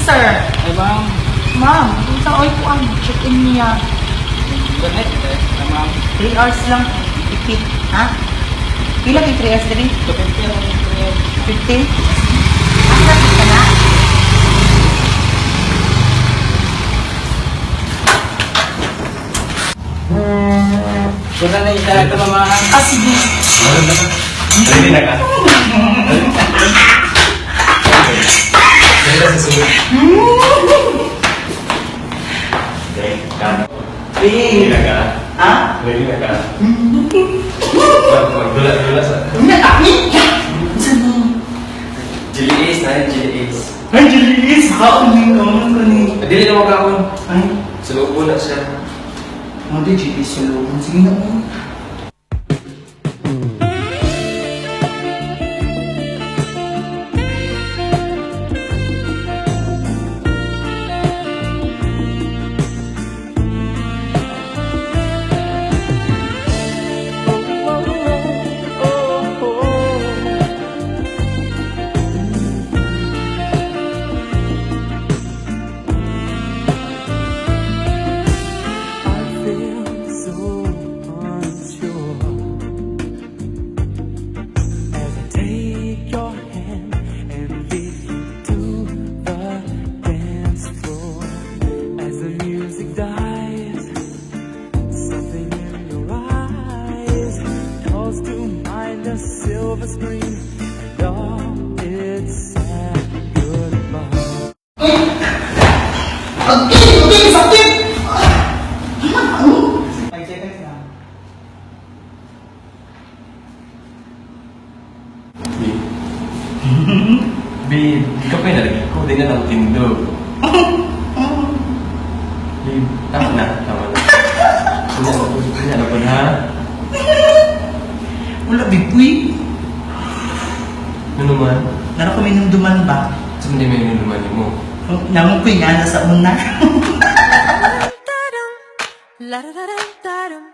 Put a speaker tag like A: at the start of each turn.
A: sir.
B: Ay, ma'am.
A: Ma'am, sa oy ko ang check-in niya.
B: Good night, eh. Ay, ma'am.
A: 3 hours lang. 50. Ha? Pila kay 3 hours diri?
B: 250 ang
A: 50? Asa ka na?
B: Good night, isa ito, mama.
A: Ah, sige.
C: Ready na ka? Ready na sa sunod. Okay, ka. Ready na ka?
A: Ha?
C: Ready na ka? Magdula-dula sa... Jillies na yun, Jillies.
A: Ay, Julius! Kaon ni kaon ko ni.
C: Dili na magkaon.
A: Ay,
C: Sa loob na siya.
A: mo di Julius sa loob. Sige na oh.
D: I feel so unsure as I take your hand and lead you to the dance floor. As the music dies, something in your eyes calls to mind the silver screen and all its sad goodbye.
A: Okay, okay, sakit! 5 seconds na.
C: B. Babe, ikaw pa yung nalagay ko. Di na lang tindog. Babe, tama na. Tama na. Hindi na po na.
A: Wala, bipuy.
C: Ano naman?
A: Naro ko minumduman ba?
C: Sa hindi may naman mo.
A: Namang ko nga nasa una.
E: La da da da da dum.